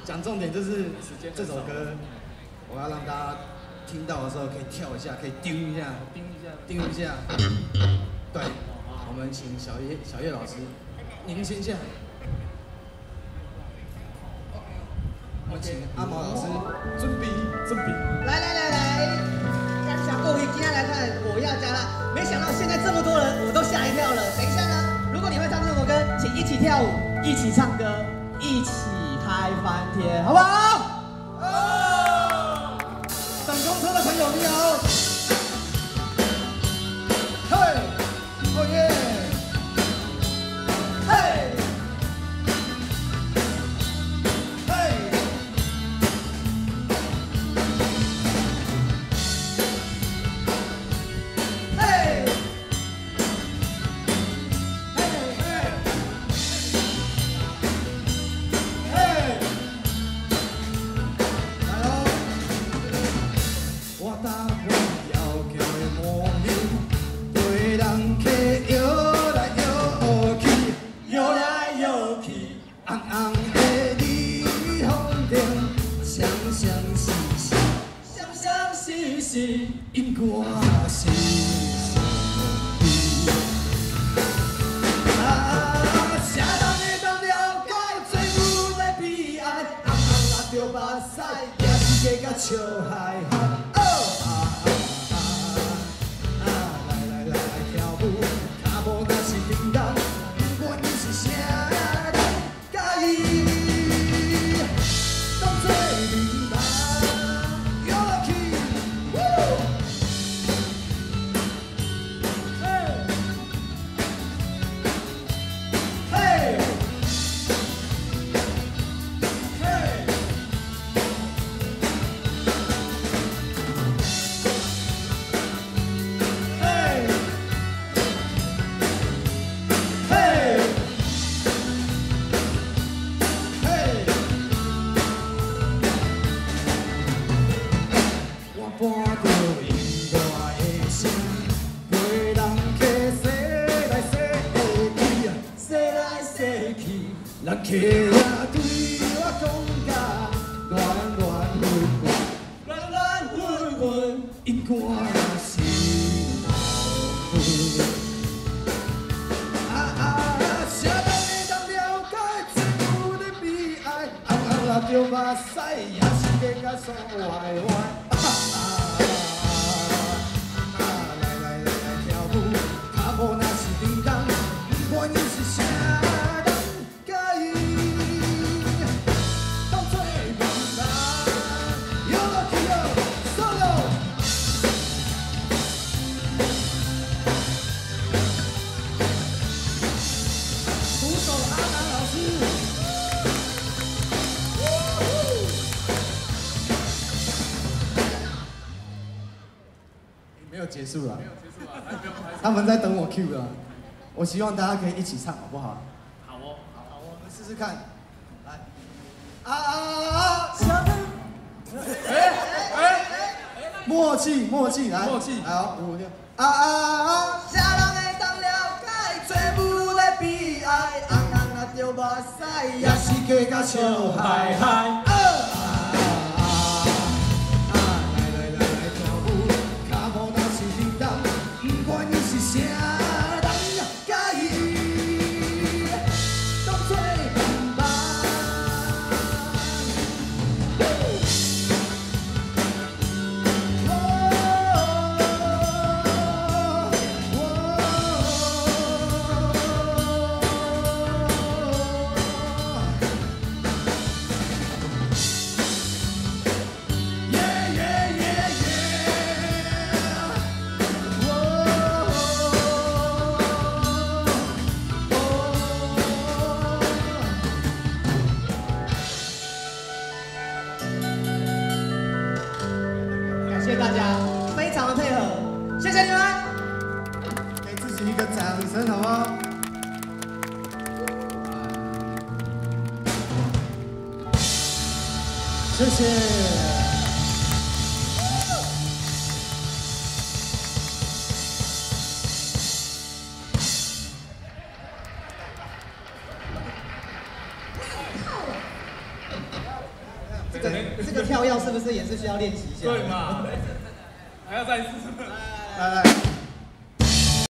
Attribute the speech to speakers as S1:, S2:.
S1: 讲重点就是这首歌，我要让大家听到的时候可以跳一下，可以丢一下，
S2: 丢一下，
S1: 丢一下。对，我们请小叶小叶老师，您先下。我们请阿毛老师准备
S2: 准备。
S3: 来来来来，感谢各位今天来看我要加辣，没想到现在这么多人，我都吓一跳了。等一下呢，如果你会唱这首歌，请一起跳舞，一起唱歌，一起嗨翻天，好不好？
S1: 哦！等公车的朋友你好。嘿，哦耶！嘿，嘿，嘿，嘿，嘿，来喽！我搭过窈窕的模样，陪人客摇来摇去，摇来摇去，红红的霓虹灯，闪闪烁烁，闪闪烁烁，应该是上帝。啊，啥人会当了解做母的悲哀？红红抐著目屎，也是加甲笑嗨嗨。哦啊啊啊！来来来来跳舞，脚步若是叮当，不管伊是啥人，佮伊当作明白。摇落去，嘿，嘿，嘿。嘿，嘿，嘿，我伴着音乐的声，陪人客踅来踅去，踅来踅去，人客也对我讲甲软软混混，软软混混，应该是老夫。啊啊！啥人会当了解这母的悲哀？红红抐著目屎，也是加甲爽歪歪。啊啊！来来来来跳舞，脚步若是叮当，不管伊是啥人，佮伊当作明白。摇落去哦，solo。鼓手阿南老师。没有结束了，
S2: 没有结束啊，还不用拍手。
S1: 他们在等我 cue 啊。我希望大家可以一起唱，好不好？
S2: 好哦，
S1: 好，我们试试看。来，啊啊啊！
S2: 哎哎，
S1: 默契，默契，来，
S2: 默契
S1: 来哦，五六，啊啊啊！
S3: 啥人会当了解做母的悲哀？红红抐著目屎，
S1: 也是加甲笑嗨嗨。啊啊啊！来来来来跳舞，脚步若是叮当，不管伊是啥人，佮伊当作同伴。耶耶耶耶！
S3: 感谢大家，非常的配合，谢谢你们。
S1: 给自己一个掌声，好不好？谢谢。
S4: 靠啊！
S3: 這個跳躍是不是也是需要練習一下？
S2: 對嘛？還要再一次。
S1: 來來。